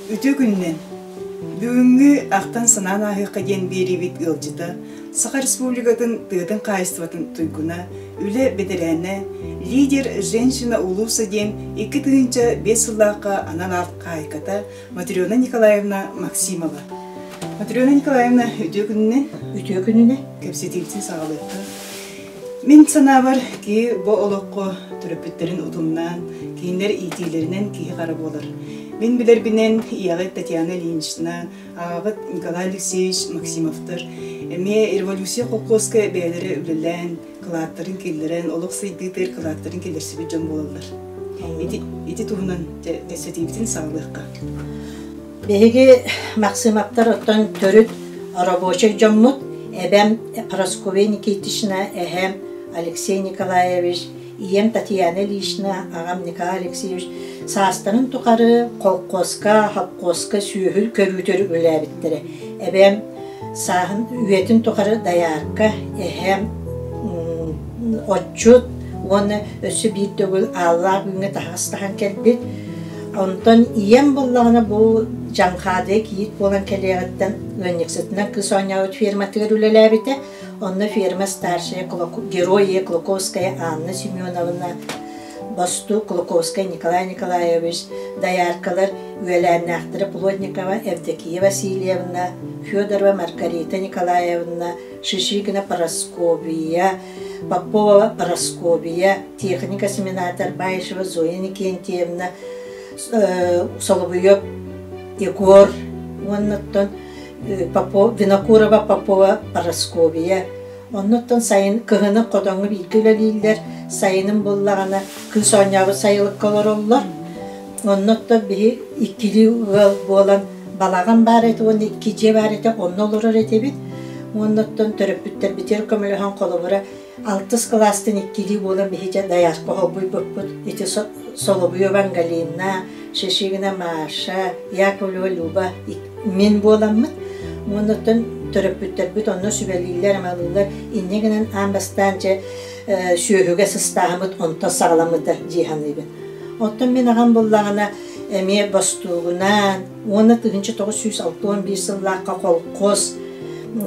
Үтүө күнүнэн! Бүгүҥҥү ахтан-санаан ааһыахха диэн биэриибит ыалдьыта Саха Республикатын тыатын хаһаайыстыбатын туйгуна, үлэ бэтэрээнэ, лидер «Женщина улуса» диэн 2005 сыллаахха анал аат хаһаайката Матрена Николаевна Максимова. Матрена Николаевна, үтүө күнүнэн! Үтүө күнүнэн! Кэпсэтиибитин саҕалыахха. Мин санаабар, киһи бу олоххо төрөппүттэрин утумнаан, кинилэр иитиилэринэн киһи-хара буолар. Мин билэрбинэн, ийэҕит Татьяна Ильинична, аҕаҕыт Николай Алексеевич Максимовтар эмиэ революция холкуоска бэйэлэрэ үлэлээн, кылааттарын киллэрэн, олох сайдыытыгар кылааттарын киллэрсибит дьон буолаллар. Ити, ити туһунан кэпсэтиибитин саҕалыахха. Биһиги Максимовтар оттон төрүт рабочай дьоммут, эбэм Прасковья Никитична, эһэм Алексей Николаевич, ийэм Татьяна Ильична, аҕам Николай Алексеевич саастарын тухары холкуоска, хопкуоска сүөһү көрүүтүгэр үлэлээбиттэрэ. Эбэм сааһын үйэтин тухары дайаарка, эһэм отчут уонна өссө биир төгүл ааллаах үүҥҥэ таһаҕас таһан кэлбит. Онтон ийэм буоллаҕына бу Дьаҥхаадыйа кийиит буолан кэлиэҕиттэн ыанньыксытынан кыыс оонньообут ферматыгар үлэлээбитэ. Онно ферма старшая герой Клоковская Анна Семеновна, Бостуук Клоковскай Николай Николаевич, дояркалар үөлээннээхтэрэ Плотникова Евдокия Васильевна, Федорова Маргарита Николаевна, Шишигина Парасковия, Попова Парасковия, техник-осеменатор Баишева Зоя Никентьевна, Солобуйов Егор уоннаттан Винокурова Попова Парасковия. Оннуттан сайын кыһыны хотоҥҥо бииргэ үлэлииллэр, сайынын буллаҕына кыыс оонньообут сайылыкка олороллор. Оннуттан биһи иккилии ыал буолан балаҕан баар этэ уонна икки дьиэ баар этэ, онно олорор этибит. Уоннуттан төрөппүттэрбитигэр көмөлөһөн холобура алтыс кылаастан иккилии буолан биһи дьэ дайаарка холбуйбуппут. Ити Солобуева Галина, Шишигина Маша, Яковлева Люба мин буоламмыт. Уоннуттан төрөппүттэрбит онно сүбэлииллэр-амалыыллар. Инньэ гынан аан бастаан дьэ сүөһүгэ сыстааһыммыт онтон саҕаламмыта дии саныыбын. Оттон мин аҕам буллаҕына эмиэ бостуугунаан уонна 1961 сыллаахха холкуос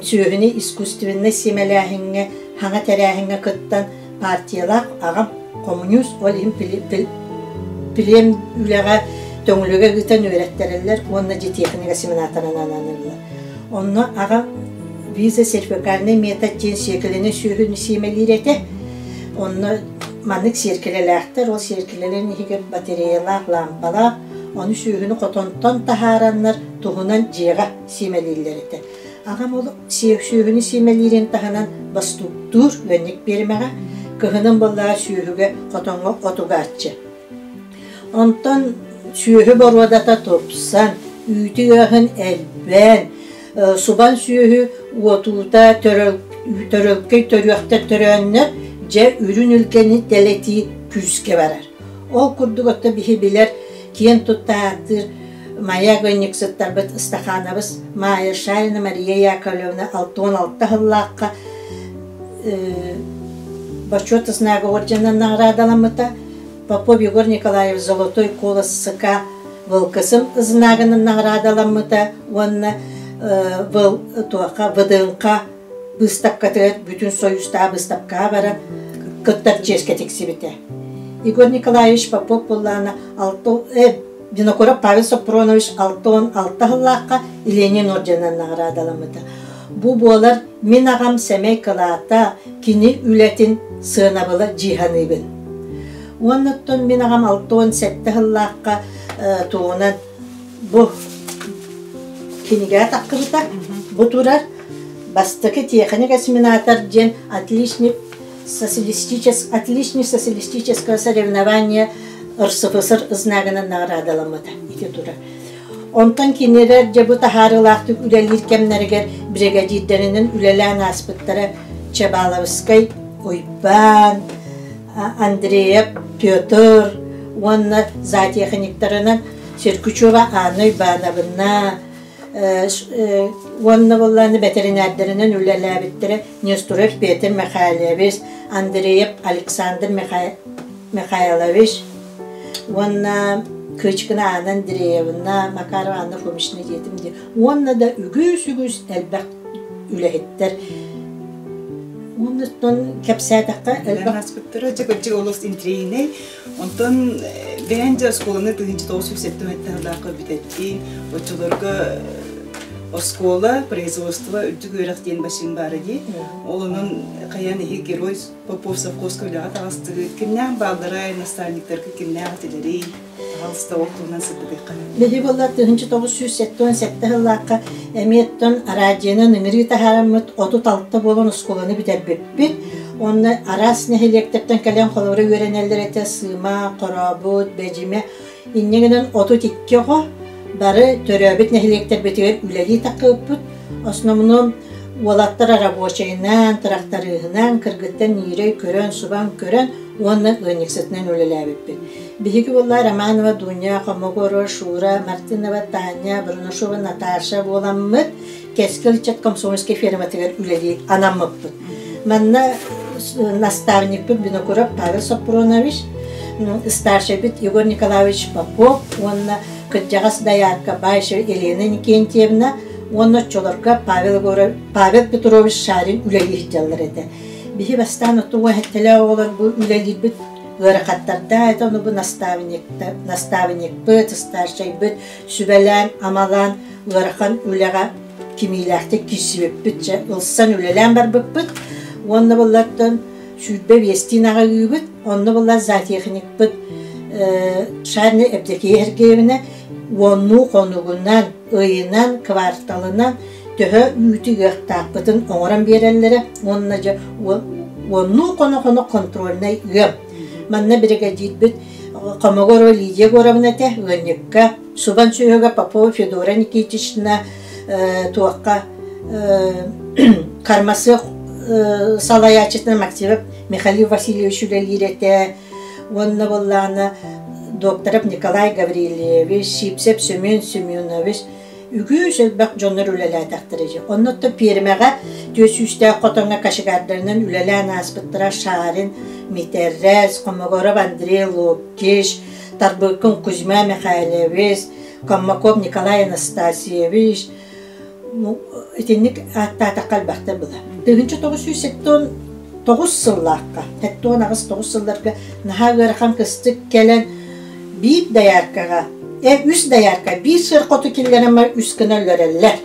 сүөһүнү искусственнай сиэмэлээһиҥҥэ хаҥа тэрээһиҥҥэ кыттан партиялаах аҕам хомуньуус ол иһин плем үлэҕэ Төҥүлүгэ ыытан үөрэттэрэллэр уонна дьиэтиэхинигэ семинаторынан анааныллар. Онно аҕам виза сертификальный метод диэн сиэркилэни сүөһүнү сиэмэлиир этэ. Онно маннык сиэркилэлээхтэр, ол сиэркилэлэрин иһигэр батареялаах, лаампалаах, ону сүөһүнү хотонтон таһаараннар туһунан дьиэҕэ сиэмэлииллэр этэ. Аҕам ол сүөһүнү сиэмэлиирин таһынан бостууктуур ыанньык пиэрмэҕэ, кыһынын буоллаҕа сүөһүгэ хотоҥҥо от угааччы. Онтон сүөһү боруодата тупсан, үүтү ыаһын элбээн, субан сүөһү уотуута төрөлкөй төрүөхтэр төрөөннөр, дьэ үрүн үлгэни дэлэтии күүскэ барар. Ол курдук отто биһи билэр киэн тутта ааттыыр Майа ыанньыксыттарбыт Ыстахаанабыс Майя Шарина Мария Яковлевна 66 сыллаахха Бочуот знага орденынан наҕараадаламмыта. Попов Егор Николаев Золотой колос СК Вылкысым знагынан наҕараадаламмыта уонна туохха ВДНХ быыстапкатыгар бүтүн Союзтаах быыстапкаҕа баран кыттар чиэскэ тиксибитэ. Егор Николаевич Попов буоллаҕына Винокуров Павел Сопронович 66 сыллаахха Ленин орденынан наҕараадаламмыта. Бу буолар мин аҕам сэмэй кылаата, кини үлэтин сыанабыла дии саныыбын. Уонна оттон мин аҕам 67 сыллаахха тугунан бу кинигэ таххыбыта. Бу турар бастакы техник-осеменатор диэн отличник социалистичес, отличник социалистического соревнования РСФСР знагынан наҕараадаламмыта ити турар. Онтон кинилэр дьэ бу таһаарыылаахтык үлэлиир кэмнэригэр биригэдьиирдэринэн үлэлээн ааспыттара Чабаловскай Уйбаан, Андреев Петр уонна зоотехниктарынан Сергучева Анна Ивановна уонна буоллааны бэтэринээрдэринэн үлэлээбиттэрэ Несторов Петр Михайлович, Андреев Александр Михайлович уонна Кычкина Анна Андреевна, Макарова Анна Фомична диэтим дии. Уонна да үгүс-үгүс элбэх үлэһиттэр. Оннуттан кэпсээтэххэ элбэх ааспыттара дьэ кырдьык олус интриинэй. Онтон бэйэн дьэ оскуоланы 1970 сыллаахха бүтэттиин. Оччолорго оскуола, производство, үрдүк үөрэх диэн башин баара дии. Ол онон хайаан иһи герой Попов совхозка үлэҕэ таҕыстыгыт. Кимнээх баалларай, наставниктарга кимнээх этилэрий? Пожалуйста, ол туһунан сырдатыахха. Биһи буолла 1977 сыллаахха эмиэттэн араадьыйанан ыҥырыы таһаараммыт 36 буолан оскуоланы бүтэрбиппит. Онно араас нэһилиэктэртэн кэлэн холобура үөрэнэллэр этэ Сыыма, Хорообут, Бэдьимэ. Инньэ гынан 32 оҕо бары төрөөбүт нэһилиэктэрбитигэр үлэлии таххыбыппыт. Основном уолаттар рабочайынан, тырахтарыыһынан, кыргыттар ньиирэй көрөн, субан көрөн уонна ыанньыксытынан үлэлээбиппит. Биһиги буолла Романова Дуня, Хомогорова Шура, Мартынова Таня, Бурнашова Наташа буоламмыт Кэскил ыччат комсомольскай ферматыгар үлэлии анаммыппыт. Манна наставникпыт Винокуров Павел Соппурунович, старшайбыт Егор Николаевич Попов уонна кырдьаҕас доярка Баишева Елена Никентьевна уонна оччолорго Павел, Егоров, Павел Петрович Шарин үлэлии сылдьаллар этэ. Биһи бастаан оттуга хэттэлээх оҕолор бу үлэлиирбит ыарахаттардаах этэ, ону бу наставникпыт, старшайбыт сүбэлээн, амалаан ыарахан үлэҕэ кимиилээхтик киирсибиппит, чэ, ылсан үлэлээн барбыппыт. Уонна буллартан 25-тиин аҕалыыбыт, онно буллар зоотехникпыт Шарина Евдокия Сергеевна уоннуу хонугунан, ыйынан, кварталынан төһө үүтү ыахтаахпытын оҥорон биэрэллэрэ уонна дьэ уоннуу хоно-хоно контрольнай ыам. Манна биригэдьиирбит Хомогорова Лидия Егоровна этэ, ыанньыкка, Субан сүөһүгэ Попова Федора Никитична туохха Кармасыах салайааччытынан Максимов Михаил Васильевич үлэлиир этэ уонна буоллаҕына Докторов Николай Гаврильевич, Сипсев Семен Семенович үгүс элбэх дьоннор үлэлээтэхтэрэ дии. Онно пиэрмэҕэ түөрт сүүстээх хотоҥҥо кочегардарынан үлэлээн ааспыттара Шарин Митэррэс, Хомогоров Андрей Лукич, Тарбыкын Кузьма Михайлович, Коммаков Николай Анастасьевич, итинник ааттаатахха элбэхтэр была. 1979 сыллаахха, 78 сылларга наһаа ыарахан кыстык кэлэн биир дояркаҕа, үс доярка биир сыр хоту киллэрэн бар үс гына өлөрөллөр.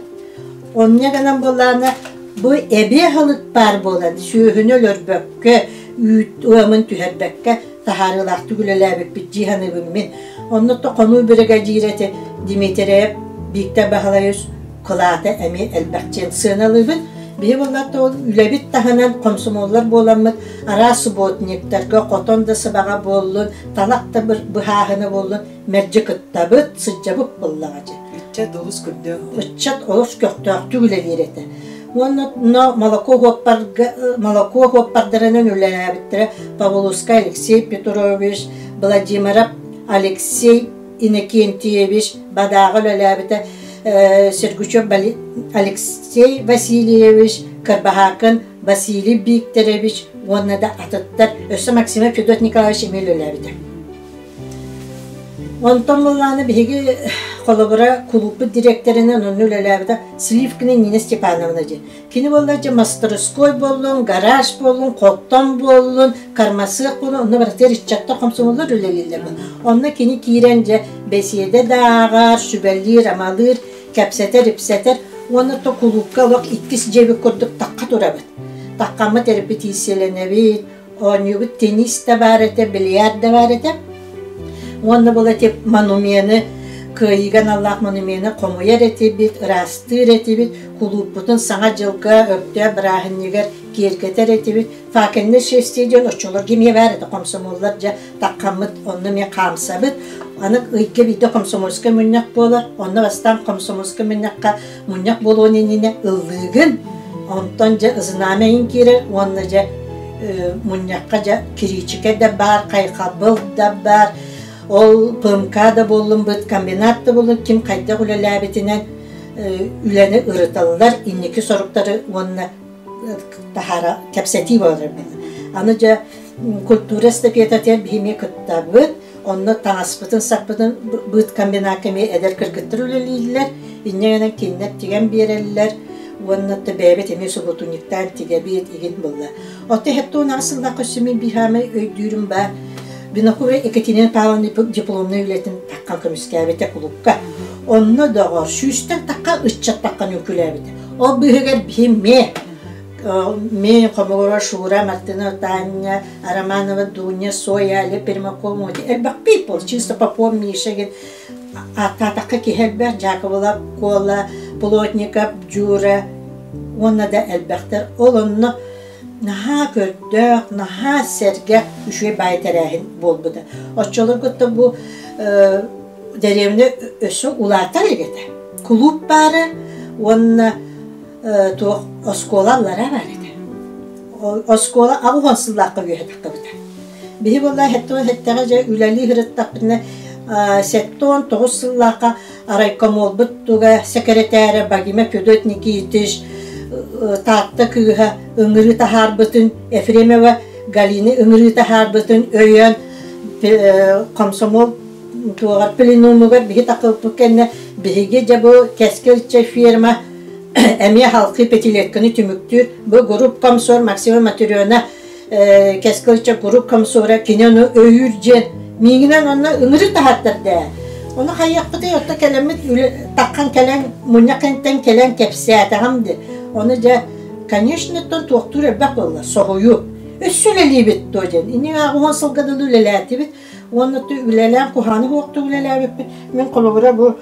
Онньа гынан буоллаҕына бу эбиэ аһылык баар буолан сүөһүнү өлөрбөккө, үүт ыамын түһэрбэккэ таһаарыылаахтык үлэлээбиппит дии саныыбын мин. Онно то хонуу биригэдьиирэ ити Дмитриев Бииктэр Баһылайыс кылаата эмиэ элбэх диэн сыаналыыбын. Биһи буоллар ол үлэбит таһынан комсомоллар буоламмыт араас субботниктарга хотон да сыбаҕа буоллун, талах да быһааһына буоллун мэлдьи кыттабыт, сылдьабыт буоллаҕа дьэ. Ыччат олус көрдөөх. Ыччат олус көхтөөхтүк үлэлиир этэ. Уонна но молоко хуоппарга молоко хуоппардарынан үлэлээбиттэрэ Павловскай Алексей Петрович, Владимиров Алексей Иннокентьевич Бадааҕа үлэлээбитэ Сергучев Алексей Васильевич, Кырбаһаакын Василий Викторович уонна да атыттар. Өссө Максимов Федот Николаевич эмиэ үлэлээбитэ. Онтон буоллаҕына биһиги холобура кулууппут дириэктэринэн онно үлэлээбитэ Сливкина Нина Степановна диэн. Кини буолла дьэ мастерской буоллун, гараж буоллун, хотон буоллун, кармасыах буоллун, онно барытыгар ыччаттар хомсомоллор үлэлииллэр. Онно кини киирэн дьэ бэсиэдэ да ааҕар, сүбэлиир-амалыыр, кэпсэтэр-ипсэтэр уонна то кулуупка олох иккис дьиэбит курдук тахха турабыт. Таххаммыт репетициялэнэбит, Оонньуубут теннис да баар этэ, бильярд да баар этэ. Уонна була тип монумены, кыайыыга аналлаах монумены хомуйар этибит, ыраастыыр этибит, кулууппутун Саҥа дьылга, Өктөөп бырааһынньыгар киэргэтэр этибит. Факельное шествие диэн оччолорго эмиэ баар этэ, комсомоллар дьэ таххаммыт, онно эмиэ хаамсабыт. Аны ыйга биирдэ комсомольскай мунньах буолар, онно бастаан комсомольскай мунньахха мунньах буолуон иннинэ ыллыыгын, онтон дьэ знамя иһин киирэр уонна дьэ мунньахха дьэ кириичикэ да баар, хайхабыл да баар, ол ПМК да буоллун быт, комбинат да буоллун ким хайдах үлэлээбитинэн үлэни ырыталлар, инники соруктары уонна таһаара кэпсэтии буолар. Аны дьэ культура эстафетатыгар биһи эмиэ кыттабыт. Онно таҥаспытын-саппытын быыткомбинакка эмиэ эдэр кыргыттар үлэлииллэр. Инньэ гынан кинилэр тигэн биэрэллэр уонна да бэйэбит эмиэ субуотунньуктаан тигэбит игин буолла. Оттон 78 сыллаахха өссө мин биир хаамай өйдүүрүм баар. Винокурова Екатерина Павловна дипломнай үлэтин таххан көмүскээбитэ кулуупка. Онно доҕор сүүстэн тахха ыччат таххан үҥкүүлээбитэ. Ол быыһыгар биһи мэ Мин Хомугура Шура, Мартына Таня, Романова Дуня, Соя, Аля Пермакова элбэхпит буол. Чисто Попов Миша диэн ааттаатахха киһи элбэх. Дьаакыбылап Куола, Плотников Дьура уонна да элбэхтэр. Ол онно наһаа көрдөөх, наһаа сэргэх үчүгэй баай тэрээһин буолбута. Оччолорго бу дэриэбинэ өссө улаатар этэ. Кулууп баара уонна туох оскуола аллара баар этэ. Оскуола 80 сыллаахха үөһэ таххыбыта. Биһи буолла 77-ҕэ дьэ үлэлии сырыттахпытына 79 сыллаахха райкомолбут туга сэкирэтээрэ Багима Федот Никитич Таатта кыыһа ыҥырыы таһаарбытын Ефремова Галина ыҥырыы таһаарбытын өйөөн комсомол туоҕар пленумугар биһи такылпыт кэннэ биһиги дьэ бу Кэскил ферма эмиэ халқы пятилетканы түмүктүүр бу групп комсор Максима Матрена Кэскилчэ групп комсора кини ону өйүүр диэн миигинэн онно ыҥырыы таһааттар дээ. Ону хайыахпытый отто кэлэммит таххан кэлэн мунньах кэнтэн кэлэн кэпсээтэҕим ди. Ону дьэ конечно оттон туохтуур элбэх буолла соһуйуу. Өссө үлэлиибит дуо диэн. Иннин ааҕыһан сылга дылы үлэлээтибит. Уонна үлэлээн куһааны хуохтук үлэлээбиппит. Мин холобура бу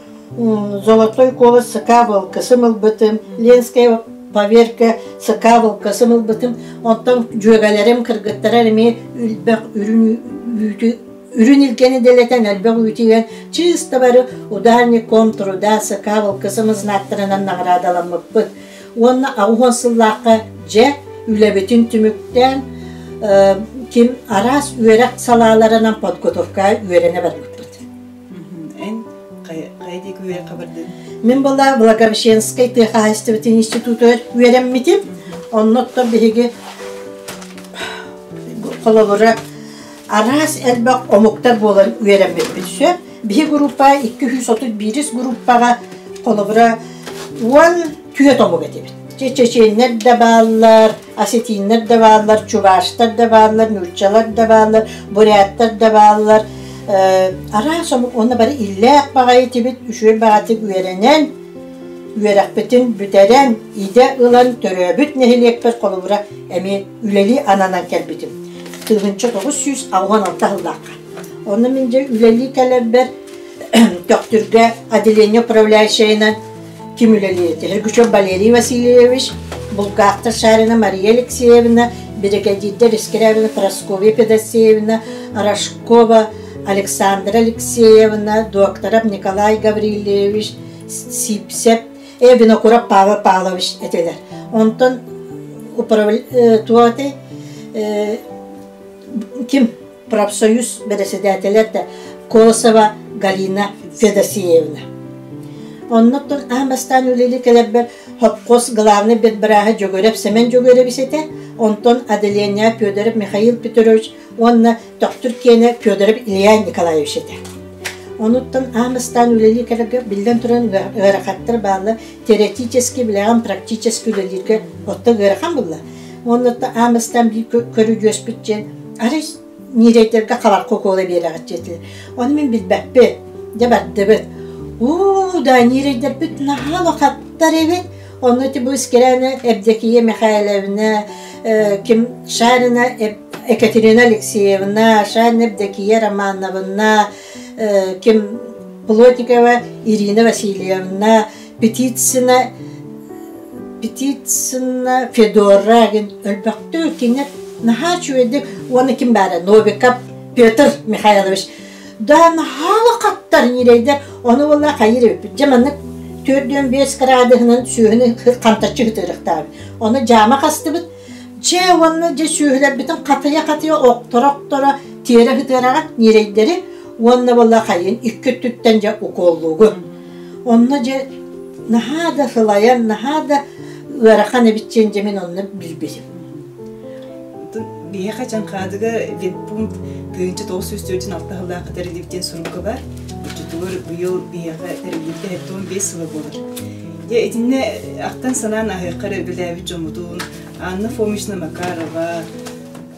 Золотой колос СК Волкасым ылбытым, Ленская поверка СК Волкасым ылбытым. Оттон дьүөгэлэрим, кыргыттара эмиэ элбэх үрүн үүтү үрүн илгэни дэлэтэн элбэх үүтүгэн чыыста бары ударником труда СК Волкасым знактарынан наҕараадаламмыппыт. Уонна 80 сыллаахха дьэ үлэбитин түмүктээн ким араас үөрэх салааларынан подготовка үөрэнэ барбыппыт. Эн хайа диэки үөрэххэ бардын? Мин была Благовещенскай тыа хаһаайыстыбатын институтугар үөрэммитим. Онно биһиги холобура араас элбэх омуктар буолан үөрэммиппит сөп. Биһи группа 231 группаҕа холобура 14 омук этибит. Чеченнэр да бааллар, осетиннэр да бааллар, чуваштар да бааллар, нууччалар да бааллар, буряттар да бааллар. Араас омук уонна бары иллээх баҕайы этибит, үчүгэй баҕатык үөрэнэн, үөрэхпитин бүтэрэн, идэ ылан төрөөбүт нэһилиэкпэр холобура эмиэ үлэлии ананан кэлбитим. 1986 сыллаахха. Онно мин дьэ үлэлии кэлэрбэр Төхтүргэ отделение управляющайынан ким үлэлиир этэ? Ергучев Валерий Васильевич, Булгаахта Шарина Мария Алексеевна, биригэдьиирдэр Искрябина Прасковья Федосеевна, Рожкова Александра Алексеевна, Докторов Николай Гаврильевич, Сипсеп, э, Винокуров Павел Павлович этилэр. Онтон туох ким профсоюз бэрэсэдээтэлэ этэ Колосова Галина Федосеевна. Оннуттан аан бастаан үлэлии кэлэрбэр хопкос главный бырааһа Дьөгүөрэп Сэмэн Дьөгүөрэбис этэ, онтон отделение Федоров Михаил Петрович уонна Төхтүр киэнэ Федоров Илья Николаевич этэ. Онуттан аан бастаан үлэлии кэлэргэ биллэн туран ыарахаттар бааллар, теоретически билэҕин практически үлэлииргэ оттон ыарахан буолла. Уонна аан бастаан биир көрүдьүөспүт диэн арай ньирэйдэргэ хабарка укуола биэрэҕит диэтилэр. Ону мин билбэппин. Дьэ бардыбыт. Уу да ньирэйдэрбит наһаа улахаттар эбит. Онно ити бу Искирээни Евдокия Михайловна, ким Шарина Екатерина Алексеевна, Шарина Евдокия Романовна, ким Плотникова Ирина Васильевна, Петицина Птицына Федора диэн өлбөхтүү кинилэр наһаа үчүгэйдик уонна ким баара Новиков Петр Михайлович да наһаа улахаттар ньирэйдэр ону уонна хайыыр эбиппит дьэ маннык 4-5 кыраадыһынан сүөһүнү хантаччы ытыырыктаабыт ону дьаама хастыбыт дьэ уонна дьэ сүөһүлэрбитин хатыйа-хатыйа охторо-охторо тиэрэ ытыараҕа ньирэйдэри уонна буолла хайын икки өттүттэн дьэ укуоллуугун Онно дьэ наһаа да сылайан, наһаа да ыарахан эбит диэн дьэ мин онно билбитим. Биһиэхэ Чаҥхаадыга ветпункт 1946 сыллаахха тэриллибит диэн сурукка баар. Оччотугар быйыл биһиэхэ тэриллибитэ 75 сыла буолар. Дьэ, итиннэ ахтан-санаан аһыахха эрэ үлэлээбит дьоммутун Анна Фомична Макарова,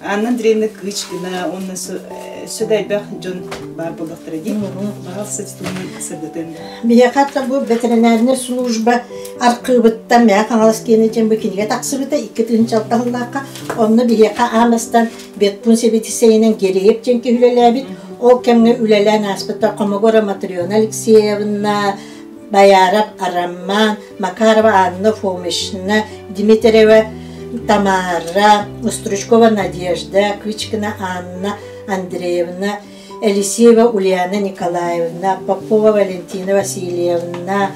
Анна Андреевна Кычкина уонна өссө да элбэх дьон баар буоллахтара дии. Баҕалса тутуунан сырдатыан. Биһиэхэ бу ветеринарнай служба архыыбыттан Мэҥэ Хаҥалас киэнэ диэн бу кинигэ тахсыбыта 2006 сыллаахха. Онно биһиэхэ аан бастаан ветпункт сэбиэдиссэйинэн Гереев диэн киһи үлэлээбит. Ол кэмҥэ үлэлээн ааспыттар Хомогора Матрена Алексеевна, Байаров Роман, Макарова Анна Фомична, Дмитриева Тамара, Стручкова Надежда, Кычкина Анна Андреевна, Елисеева Ульяна Николаевна, Попова Валентина Васильевна,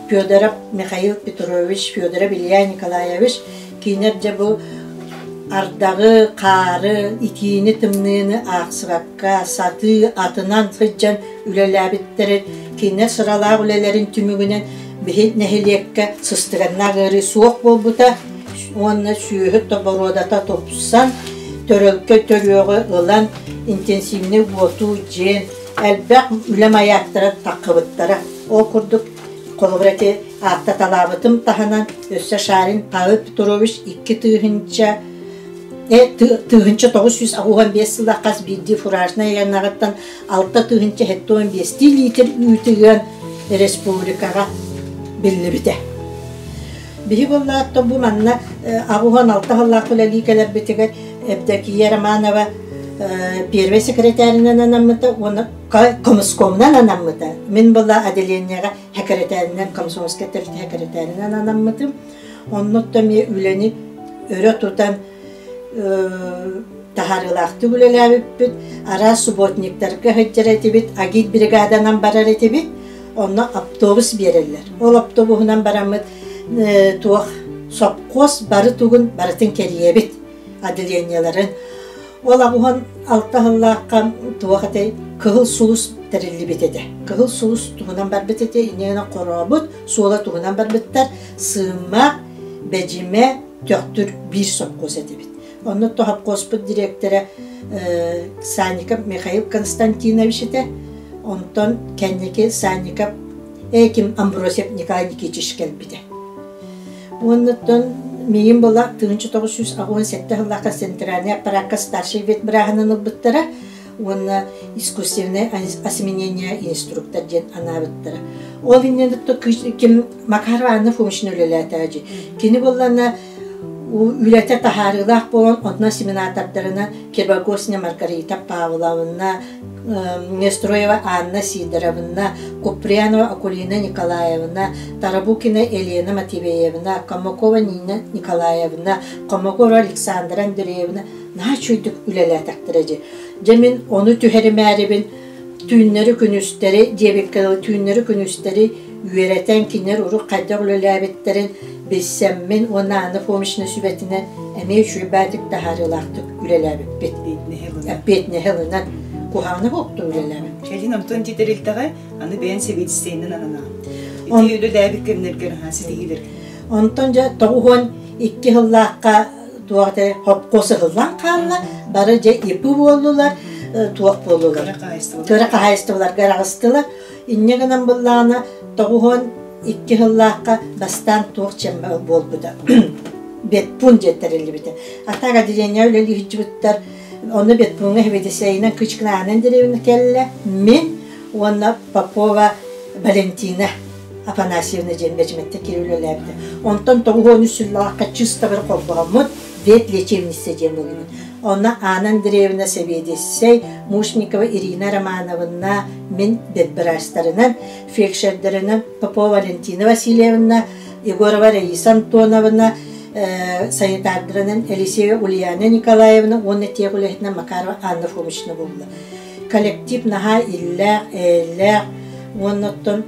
Федоров Михаил Петрович, Федоров Илья Николаевич кинилэр дьэ бу ардаҕы, хаары, итиини, тымныыны аахсыбакка сатыы атынан сылдьан үлэлээбиттэрин, кинилэр сыралаах үлэлэрин түмүгүнэн биһи нэһилиэккэ сыстыганнаах ыарыы суох буолбута уонна сүөһү боруодата тупсан, төрөлкөй төрүөҕү ылан интенсивнэй уотуу дьиэн элбэх үлэ майаактара таххыбыттара. Ол курдук холобур ити ааттаталаабытым таһынан өссө Шарин Павел Петрович 2000 1985 сыла хас биирдии фуражнай айаннаҕыттан 6 075 литр үүтү ыан республикаҕа биллибитэ. Биһи буоллааттан бу манна 86 сыллаах үлэлии кэлэрбитигэр Евдокия Романова первый секретарынан анаммыта уонна комскомунан анаммыта. Мин була отделениеҕа секретарынан комсомольскай тэрилтэ секретарынан анаммытым. Оннуттан эмиэ үлэни өрө тутан таһаарыылаахтык үлэлээбиппит. Араас субботниктарга сылдьар этибит, агит бригаданан барар этибит. Онно автобус биэрэллэр. Ол автобуһунан бараммыт туох сопхуос бары тугун барытын кэрийэбит отделениеларын. Ол 86 сыллаахха туох этэй Кыһыл сулус тэриллибит этэ. Кыһыл сулус туһунан барбыт этэ, инньэ хорообут, суола туһунан барбыттар. Сыымма, Бэдьимэ, Төхтүр биир сопхуос этибит. Онно сопхуоспут дириэктэрэ Санников Михаил Константинович этэ. Онтон кэнники Санников Эким Амбросьев Николай Никитич кэлбитэ. Уоннаттан миигин была 1987 сыллаахха центральный аппаракка старший ветбырааһынан ылбыттара уонна искусственное осеменение инструктор диэн анаабыттара. Ол иннинэ ким Макарова Анна Фомична үлэлээтээдьи. Кини буоллана үлэтэ таһаарыылаах буолан, онно семинатордарынан Кирбогосина Маргарита Павловна, Нестроева Анна Сидоровна, Куприянова Акулина Николаевна, Тарабукина Елена Матвеевна, Комакова Нина Николаевна, Комакова Александра Андреевна наһаа үчүгэйдик үлэлээтэхтэрэ дии. Дьэ мин ону түһэримээрибин түүннэри-күнүстэри диэбиккэ дылы түүннэри-күнүстэри үөрэтэн кинилэр урут хайдах үлэлээбиттэрин билсэммин уонна Анна Фомична сүбэтинэн эмиэ үчүгэй баайдык таһаарыылаахтык үлэлээбиппит. Эппиэтинэһи ылынан куһаҕаны буолуктук үлэлээбиппит. Кэлин онтон ити тэрилтэҕэ аны бэйэн сэбиэдиссэйинэн ананаҕын. Ити үлэлээбит кэмнэргэр ситиһиилэр. Онтон дьэ 92 сыллаахха туох этэ хопкуос ыһыллан хаалла, бары дьэ ИП буоллулар, туох буоллулар. Кыра хаһаайыстыбаларга араҕыстылар. Инньэ гынан буллаҕына 92 сыллаахха бастаан туох чембал буолбута. Ветпункт диэн тэриллибитэ. А так отделение үлэлии сылдьыбыттар. Онно ветпунҥа сэбиэдиссэйинэн Кычкина Анна Андреевна кэллэ. Мин уонна Попова Валентина Афанасьевна диэн бэдьимэттэ киирэ үлэлээбитэ. Онтон 93 сыллаахха чисто бір холбоһоммут ветлечебница диэн буолбут. Онно Анна Андреевна сэбиэдиссэй, Мушникова Ирина Романовна мин ветбыраастарынан, фельдшердэринэн Попова Валентина Васильевна, Егорова Раиса Антоновна, санитардарынан Елисеева Ульяна Николаевна уонна тех үлэһитинэн Макарова Анна Фомична буолла. Коллектив наһаа иллээх, эйэлээх уонна оттон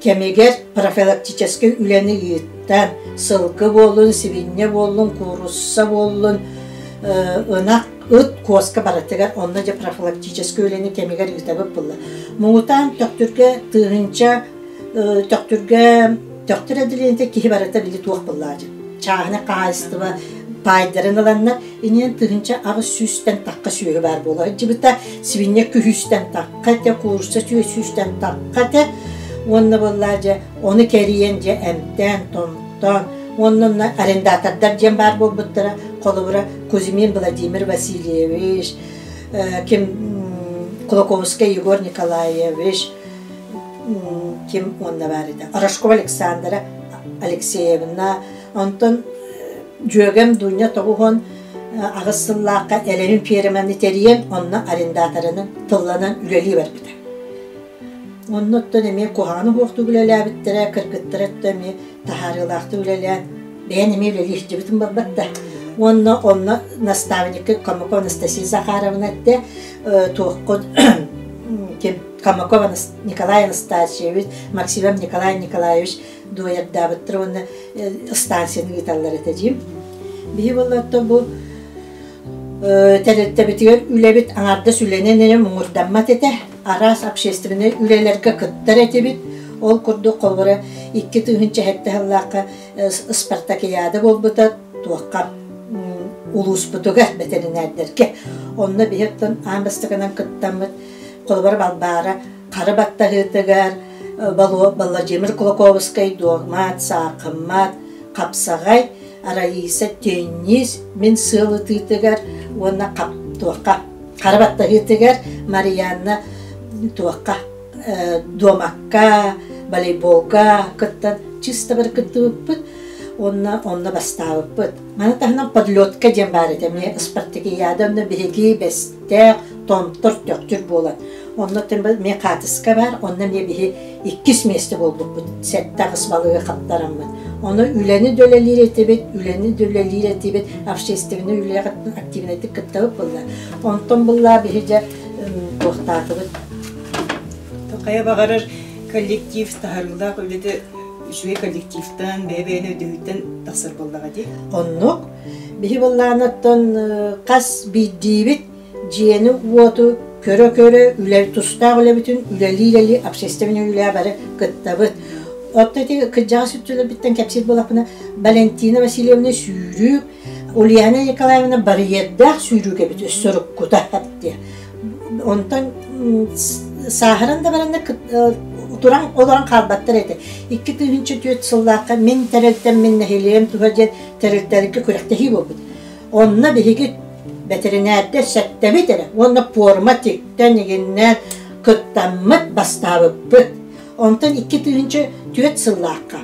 кэмигэр профилактическай үлэни ыыттан, сылгы буоллун, сибинньэ буоллун, куурусса буоллун, ынах, ыт, куоска барытыгар онно дьэ профилактическай үлэни кэмигэр ыытабыт буолла. Муҥутаан Төхтүргэ тыһыынча Төхтүргэ Төхтүр отделениета киһи барыта били туох буоллаачы. Чааһынай хаһаайыстыба Паайдарын ыланнар, инэн 1800-тэн тахха сүөһү баар буола сылдьыбыта, свинья күһүүстэн тахха этэ, куурусса сүүстэн тахха этэ. Уонна буоллаа дьэ, ону кэрийэн дьэ эмтээн, томтоон, уонна онно арендатордар диэн баар буолбуттара. Холобура, Кузьмин Владимир Васильевич, ким Кулаковскай Егор Николаевич, ким уонна баар этэ, Рожкова Александра Алексеевна, онтон дьүөгэм Дуня 98 сыллаахха Элэвин ферманы тэрийэн, онно арендаторынан тылланан үлэлии барбыта. Онно оттон эмиэ куһаҕаны суохтук үлэлээбиттэрэ, кыргыттара өттө эмиэ таһаарыылаахтык үлэлээн, бэйэн эмиэ үлэлии сылдьыбытым буолбат да. Уонна онно наставникы Комакова Анастасия Захаровна эттэ, туоххут ким Комаков Николай Анастасьевич, Максимов Николай Николаевич дуойардаабыттар уонна станцияны ыыталлар этэ дьиим. Биһи буоллатта бу тэрилтэбитигэр үлэбит аҥардас үлэнэн эрэ муҥурдаммат этэ. Араас общественнай үлэлэргэ кыттар этибит. Ол курдук холобура 2007 сыллаахха спартакиада буолбута туохха улууспутугар бэтэринээрдэргэ. Онно биһи оттон аан бастакынан кыттаммыт холобура Балбаара хары баттаһыытыгар Владимир Кулаковскай дуогмаат, саахыммат, хапсаҕай, Раиса теннис, мин сыал ытыытыгар уонна туохха хара баттаһыытыгар Марианна туохха дуомакка, волейболга кыттан чисто бары кыттыбыппыт уонна онно бастаабыппыт. Маны таһынан подлетка диэн баар этэ эмиэ спартакиада онно биһиги бэстээх томтор төхтүр буолан Онно эмиэ хаатыска баар, онно эмиэ биһи иккис миэстэ буолбуппут, 7-8 балыгы хаптараммыт. Ону үлэни да үлэлиир этибит, үлэни да үлэлиир этибит, общественнай үлэҕэ активнайдык кыттабыт буолла. Онтон буллаа биһи дьэ туохтаатыбыт. Хайа баҕарар коллектив таһарыылаах үлэтэ үчүгэй коллективтан, бэйэ-бэйэни өйдөһүүттэн тахсар буоллаҕа дии. Оннук. Биһи буоллаҕына хас биирдиибит дьиэни-уоту көрө-көрө үлэ тустаах үлэбитин үлэлии-үлэлии общественнай үлэҕэ бары кыттабыт. Оттон ити кырдьаҕас өттүлэрбиттэн кэпсиир буоллахпына, Валентина Васильевна сүүрүүк, Ульяна Николаевна барьердаах сүүрүүк эбит өссө уруккута диye. Онтон сааһыран да баранна туран олорон хаалбаттар этэ. 2004 сыллаахха мин тэрилтэм, мин нэһилиэгим туһа диэн тэрилтэлэргэ күрэхтэһии буолбут. Онно биһиги бэтэринээрдэр сэттэбит эрэ уонна пуорма тиктэн игиннээн кыттаммыт бастаабыппыт. Онтон 2004 сыллаахха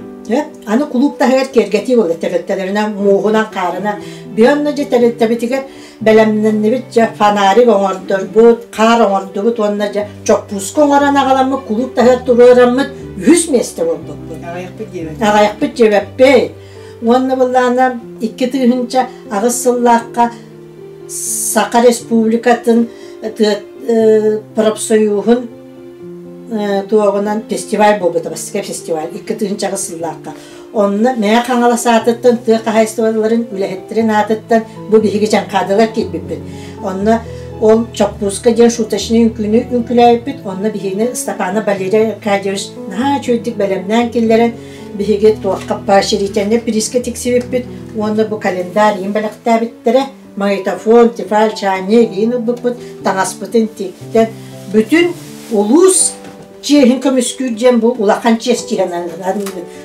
аны кулууп таһыгар киэргэтии буолла тэрилтэлэринэн мууһунан хаарынан бионно дьэ тэрилтэбитигэр бэлэмнэннибит дьэ фонарик оҥордорбут хаар оҥордубут уонна дьэ чоппууска оҥорон аҕаламмыт кулууп таһыгар туруораммыт үһүс миэстэ буолбуппут. Аҕыйахпыт диэбэппит. Аҕыйахпыт диэбэппит. Уонна былаана 2008 сыллаахха Саха Республикатын профсоюһун туоҕунан фестиваль буолбута, бастакы фестиваль 2008 сыллаахха. Онно Мэҥэ Хаҥалас аатыттан тыа хаһаайыстыбаларын үлэһиттэрин аатыттан бу биһиги дьаҥхаадалар киирбиппит. Онно ол Чоппууска диэн шуточный үҥкүүнү үҥкүүлээбиппит. Онно биһигини Степанов Валерий Аркадьевич наһаа үчүгэйдик бэлэмнээн киллэрэн Биһиги туохха поощрительнай призка тиксибиппит уонна бу календарь иин бэлэхтээбиттэрэ, магнитофон, тефаль, чайник иин ылбыппыт, таҥаспытын тиктэн бүтүн улуус чиэһин көмүскүүр диэн бу улахан чиэс чиһэн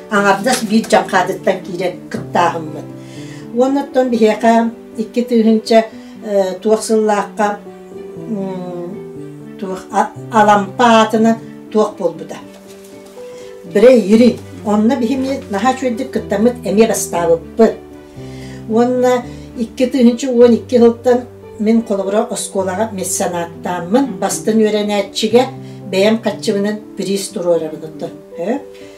аҥардас биир дьаҥхаадыттан киирэн кыттааһыммыт. Уонна оттон биһиэхэ 2000 туох сыллаахха туох Алампа аатынан туох буолбута. Брэйри. Онно биһими наһаа үчүгэйдик кыттаммыт эмиэ бастаабыппыт. Уонна 2012 сылтан мин холобура оскуолаҕа меценаттааммын бастын үөрэнээччигэ бэйэм хаччыбынан приз туруорабын оттон.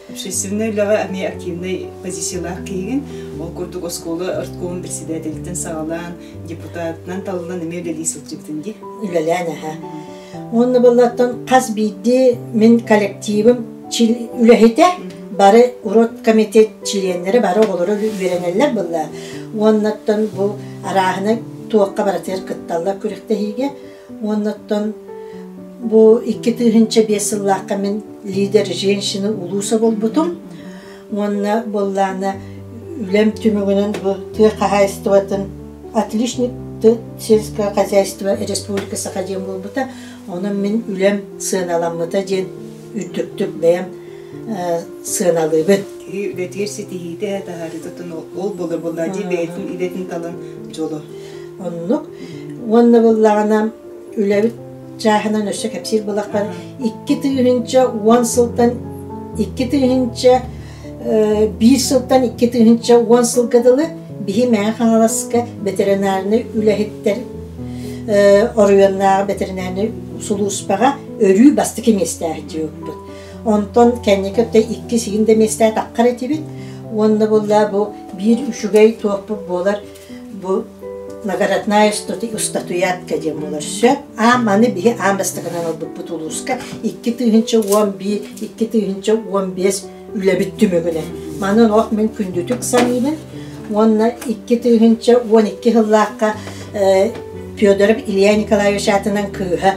Общественнай үлэҕэ эмиэ активнай позициялаах киһигин. Ол курдук оскуола орткомун председателиттэн саҕалаан депутатынан талыллан эмиэ үлэлии сылдьыбытын дии. Үлэлээн аһа. Уонна буоллаттан хас биирдии мин коллективым үлэһитэ бары урут комитет чилиэннэрэ бары оҕолоро үөрэнэллэр буолла. Уоннаттан бу арааһына туохха барытыгар кытталлар күрэхтэһиигэ. Уоннаттан бу 2005 сыллаахха мин лидер женщины улууса буолбутум. Уонна буоллаана Үлэм түмүгүнэн бу тыа хаһаайыстыбатын отличник сельского хозяйства Республика Саха диэн буолбута. Онон мин үлэм сыаналаммыта диэн үрдүктүк бэйэм сыаналыыбын. Киһи үлэтигэр ситиһиитэ таһаарыытын ол буолар буоллаа дии бэйэтин идэтин талан дьоло. Оннук. Уонна буоллаҕына үлэбит чааһынан өссө кэпсиир буоллахпар 2010 сылтан 2001 сылтан 2010 сылга дылы биһи Мэҥэ Хаҥаласка ветеринарнай үлэһиттэр оройуоннааҕы ветеринарнай сулууспаҕа өрүү бастакы миэстээх дьиэбиппит. Онтон кэнники өттө иккис игин да миэстээх таххар этибит. Уонна буолла бу биир үчүгэй туохпут буолар бу наградная статуятка диэн буолар сөп. Аан маны биһи аан бастакынан ылбыппыт улууска 2011 2015 үлэбит түмүгүнэн. Манан ох мин күндүтүк саныыбын уонна 2012 сыллаахха Федоров Илья Николаевич аатынан кыыһа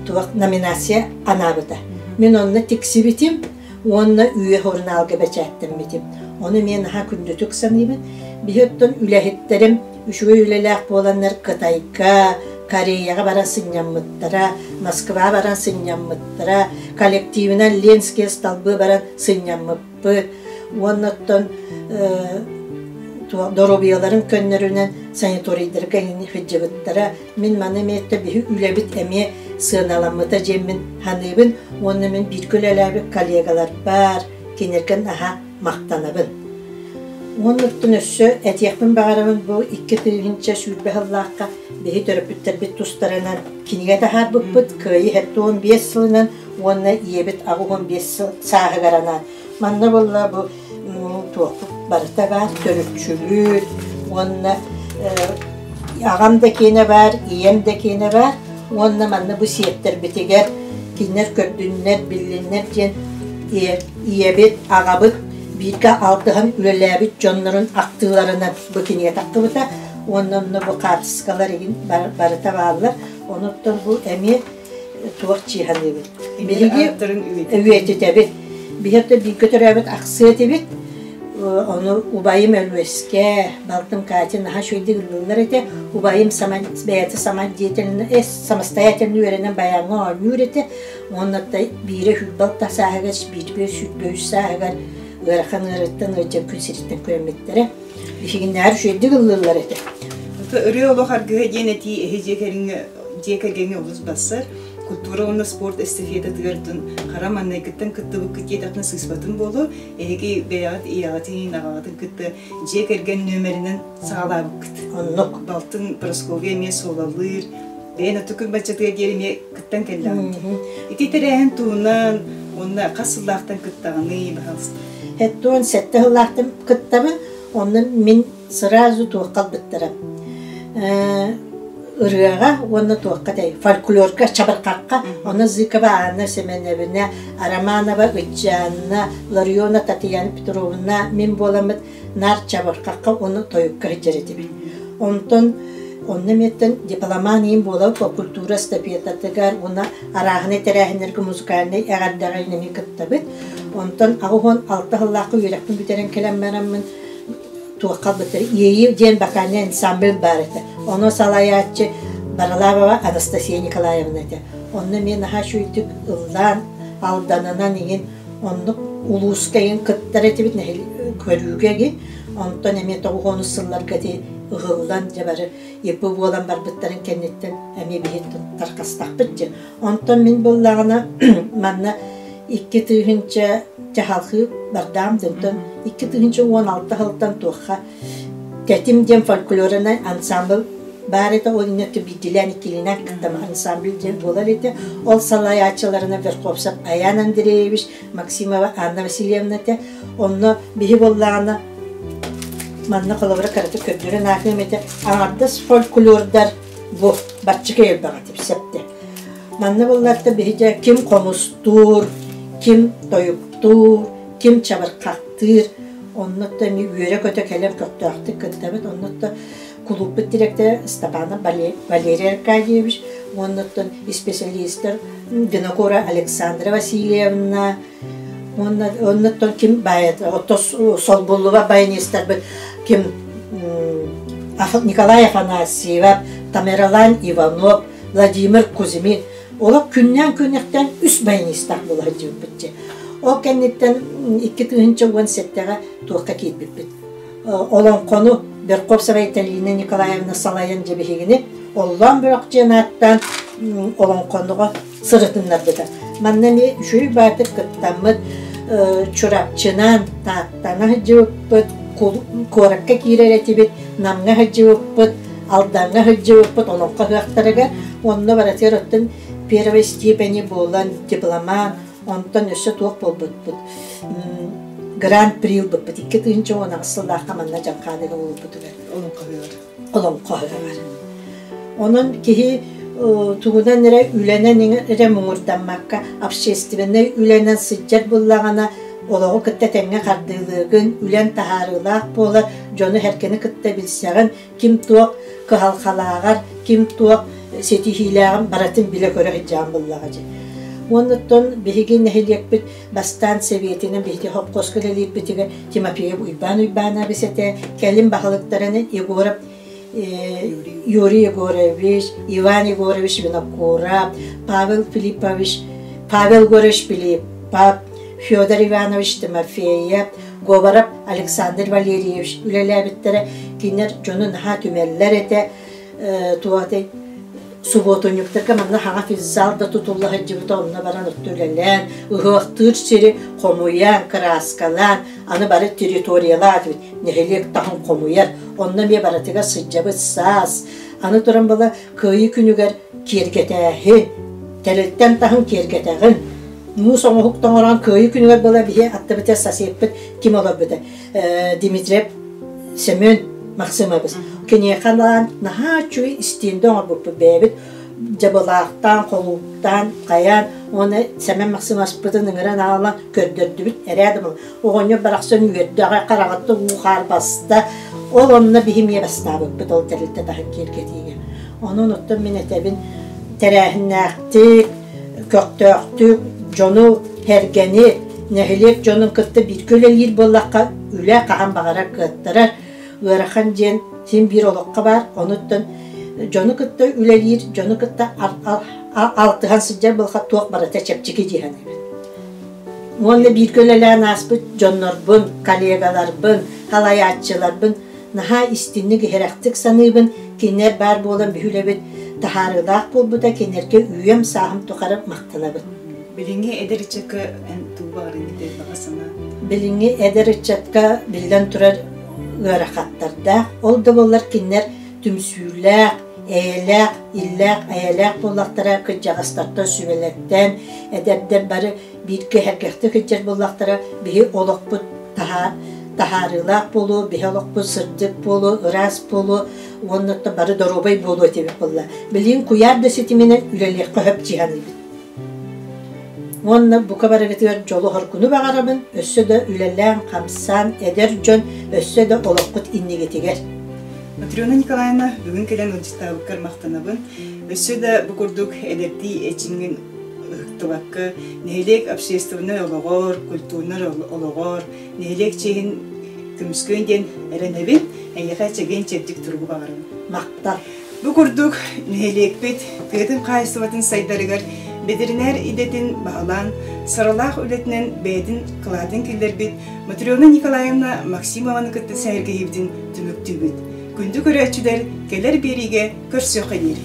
туох номинация анаабыта. Мин онно тиксибитим уонна Үө сурунаалга бэчээттэммитим. Ону эмиэ наһаа күндүтүк саныыбын. Биһи оттон үлэһиттэрим үчүгэй үлэлээх буоланнар Кытайга, Кореяҕа баран сынньаммыттара, Москва баран сынньаммыттара, коллективынан Ленские столбы баран сынньаммыппыт. Уонна оттон доруобуйаларын көннөрүнэн санаторийдарга сылдьыбыттара. Мин маны эмиэ биһи үлэбит эмиэ сыаналаммыта диэммин саныыбын уонна мин бииргэ үлэлээбит коллегаларбар кинилэргэ наһаа махтанабын. Уонна өссө этиэхпин баҕарабын бу 2020 сыллаахха биһи төрөппүттэрбит тустарынан кинигэ таһаарбыппыт Кыайыы 75 сылынан уонна ийэбит 85 сыл сааһыгар анаан. Манна буолла бу туохпут барыта баар төрүччүбүт уонна аҕам да киэнэ баар, ийэм да киэнэ баар уонна манна бу сиэттэрбитигэр кинилэр көрдүннэр, биллиннэр диэн ийэбит, аҕабыт бииргэ алтыһан үлэлээбит дьоннорун ахтыыларынан бу кинигэ тахсыбыта уонна онно бу хаартыскалар игин барыта бааллар. Онуттан бу эмиэ туох чыыһаныыбыт. Биһиги үйэтитэбит. Биһиги бииргэ төрөөбүт ахсыа этибит. Ону убайым Өлүөскэ, балтым Катя наһаа үчүгэйдик ыллыыллар этэ. Убайым бэйэтэ самодеятельно, самостоятельно үөрэнэн баяҥҥа оонньуур этэ. Уонна биирэ 26 сааһыгар, бииргэ 23 сааһыгар ыарахан ыарыыттан ыалдьан күн сириттэн күрэммиттэрэ. Биһигиннээҕэр үчүгэйдик ыллыыллар этэ. Ырыа олох аргыһа диэн этии эһи дьиэ кэргэҥҥэ дьиэ кэргэҥҥэ олус бассар. Культура уонна спорт эстафетатыгар хара маҥнайгыттан кыттыбыккыт диэтэхпинэ сыыспатым буолуо. Эһиги бэйэҕит ийэҕитин, аҕаҕытын кытта дьиэ кэргэн нүөмэринэн саҕалаабыккыт. Оннук. Балтын Прасковья эмиэ суолалыыр. Бэйэн отукун баччатыгар диэри эмиэ кыттан кэллэҕиҥ. Ити тэрээһин туһунан уонна хас сыллаахтан кыттаҕыный, баһаалыста? 77 сыллаахтан кыттабын. Онно мин сразу туохха ылбыттара. Ырыаҕа уонна туохха тэй фольклорга чабырҕахха онно Зыкова Анна Семеновна, Романова Ыччаанна, Лариона Татьяна Петровна мин буоламмыт наар чабырҕахха уонна тойукка сылдьар этибит. Онтон онно эмиэттэн дипломан иин буолар по культура эстафетатыгар уонна арааһынай тэрээһиннэргэ музыкальнай эҕэрдэҕэ эмиэ кыттабыт. Онтон 86 сыллаахха үөрэхпин бүтэрэн кэлэн бараммын туохха ылбыттар Иэйии диэн вокальнай ансамбль баар этэ. Ону салайааччы Баралавова Анастасия Николаевна этэ. Онно эмиэ наһаа үчүгэйдик ыллаан, алданынан иҥин оннук улууска иҥин кыттар этибит көрүүгэ игин. Онтон эмиэ 90 сылларга ити ыһыллан дьэ бары ИП буолан барбыттарын кэнниттэн эмиэ биһи тарҕастахпыт дьэ. Онтон мин буоллаҕына манна 2000 дьаһалхыы бардаам дьонтон 2016 сылтан туохха Тэтим диэн фольклорнай ансамбль баар этэ, ол иннинэ биирдиилээн иккилиинэн кыттам ансамбль диэн буолар этэ. Ол салайааччыларына Верховцев Аян Андреевич, Максимова Анна Васильевна этэ. Онно биһи буоллаҕына манна холобура кыратык көрдөрөн аахыам этэ. Аҥардас фольклордар бу баччыка элбэх этэ сөптө. Манна буолларта биһи ким хомустуур, ким тойуктуур, ким чабырҕахтыыр, онно эмиэ үөрэ-көтө кэлэн көхтөөхтүк кыттабыт. Онно кулууппут дириэктэрэ Степанов Валерий Аркадьевич уонна оттон исписэлиистэр Винокура Александра Васильевна. Уонна оннуттан ким баайат, ото солбуллуба баянистарбыт ким Николай Афанасьев, Тамерлан Иванов, Владимир Кузьмин олох күннээн күннэхтэн үс баянистаах буола сылдьыбыппыт. Ол кэнниттэн 2017-ҕэ туохха киирбиппит. Олоҥхону Берковцева Айталина Николаевна салайан дьэ биһигини Оллоон бөлөх диэн ааттаан олоҥхонуга сырытыннарбыта. Манна эмиэ үчүгэй баатыр кыттаммыт Чурапчынан, Тааттаҥа сылдьыбыппыт, куоракка киирэр этибит, Намҥа сылдьыбыппыт, Алдаҥҥа сылдьыбыппыт олоҥхо ыһыахтарыгар. Онно барытыгар оттон первой степени буолан дипломант, онтон өссө туох буолбуппут Гран-при ылбыппыт 2018 сыллаахха манна Дьаҥхааныга буолбутугар. Олоҥхо ыһыаҕар. Олоҥхо ыһыаҕар. Онон киһи тугунан эрэ үлэнэн эрэ муҥурдаммакка, общественнай үлэнэн сылдьар буоллаҕына, олоҕу кытта тэҥҥэ хардыылыыгын, үлэн таһаарыылаах буолар, дьону-сэргэни кытта билсэҕин, ким туох кыһалҕалааҕар, ким туох ситиһиилээҕин барытын билэ-көрө сылдьаҕын буоллаҕа дии. Уонна биһиги нэһилиэкпит бастаан сэбиэтинэн биһиги хопхуоска үлэлиирбитигэр Тимофеев Уйбаан Уйбаанабыс этэ, кэлин баһылыктарын Егоров Юрий Егорович, Иван Егорович Винокуров, Павел Филиппович, Павел Егорович Филиппов, Федор Иванович Тимофеев, Говоров Александр Валерьевич үлэлээбиттэрэ. Кинилэр дьону наһаа түмэллэр этэ. Туох субуотунньуктарга манна хаҥа физзал да тутулла сылдьыбыта, онно баран отто үлэлээн, ыһыахтыыр сири хомуйан, кырааскалаан, аны бары территориялаах эбит, нэһилиэк таһын хомуйар, онно эмиэ барытыгар сылдьабыт саас. Аны туран была Кыайыы күнүгэр киэргэтээһин, тэрилтэн таһын киэргэтэҕин, муус оҥоһук тоҥорон Кыайыы күнүгэр была биһи аттыбытыгар соседпыт ким олорбута Дмитриев Семен Максимович. Киниэхэ анаан наһаа үчүгэй истиэндэ оҥорбуппут бэйэбит дьабылаахтаан, холууптаан, хайаан уонна Сэмэн Максимовичпытын ыҥыран аҕалан көрдөрдүбүт эрээ да оҕонньор барахсан үөрдэ аҕай хараҕыттан уу хаар баста ол онно биһи эмиэ бастаабыппыт ол тэрилтэ таһын киэргэтиигэ онон оттон мин этэбин тэрээһиннээхтик көхтөөхтүк дьону сэргэни нэһилиэк дьонун кытта бииргэ үлэлиир буоллахха үлэ хаһан баҕарар кыаттарар ыарахан диэн син биир олоххо баар онуттан дьону кытта үлэлиир дьону кытта алтыһан сылдьар буоллахха туох барыта чэпчэки дии саныыбын Уонна бииргэ үлэлээн ааспыт дьоннорбун, коллегаларбын, салайааччыларбын наһаа истинник, иһирэхтик саныыбын. Кинилэр баар буолан биһи үлэбит таһаарыылаах буолбута, кинилэргэ үйэм-сааһым тухары махтанабын. Билиҥҥи эдэр ыччакка эн тугу баҕарыҥ этэй баҕа санаа? Билиҥҥи эдэр ыччатка биллэн турар ыарахаттардаах. Ол да буоллар кинилэр түмсүүлээх, эйэлээх, иллээх, эйэлээх буоллахтара кырдьаҕастартан сүбэлэртэн, эдэрдэр бары бииргэ сэргэхтик сылдьар буоллахтара биһи олохпут таһаарыылаах буолуо, биһи олохпут сырдык буолуо, ыраас буолуо уонна бары доруобай буолуо этибит буолла. Билигин куйаар да ситиминэн үлэлиэххэ сөп дии саныыбын. Уонна бука барыгытыгар дьолу-соргуну баҕарабын, өссө да үлэлээн-хамсаан эдэр дьон өссө да олоххут иннигитигэр. Матрена Николаевна, бүгүн кэлэн ыалдьыттаабыккар махтанабын. Өссө да бу курдук эдэрдии эчиҥҥин ыһыктыбакка, нэһилиэк общественнай олоҕор, культурнай олоҕор, нэһилиэк чиэһин көмүскүөн диэн эрэнэбин. Эйиэхэ чэгиэн-чэбдик туругу баҕарабын. Махтал. Бу курдук нэһилиэкпит тыатын хаһаайыстыбатын сайдарыгар бэтэринээр идэтин баһылаан, сыралаах үлэтинэн бэйэтин кылаатын киллэрбит Матрена Николаевна Максимованы кытта сэһэргэһиибитин түмүктүүбүт. Күндү көрөөччүлэр, кэлэр биэриигэ көрсүөххэ диэри.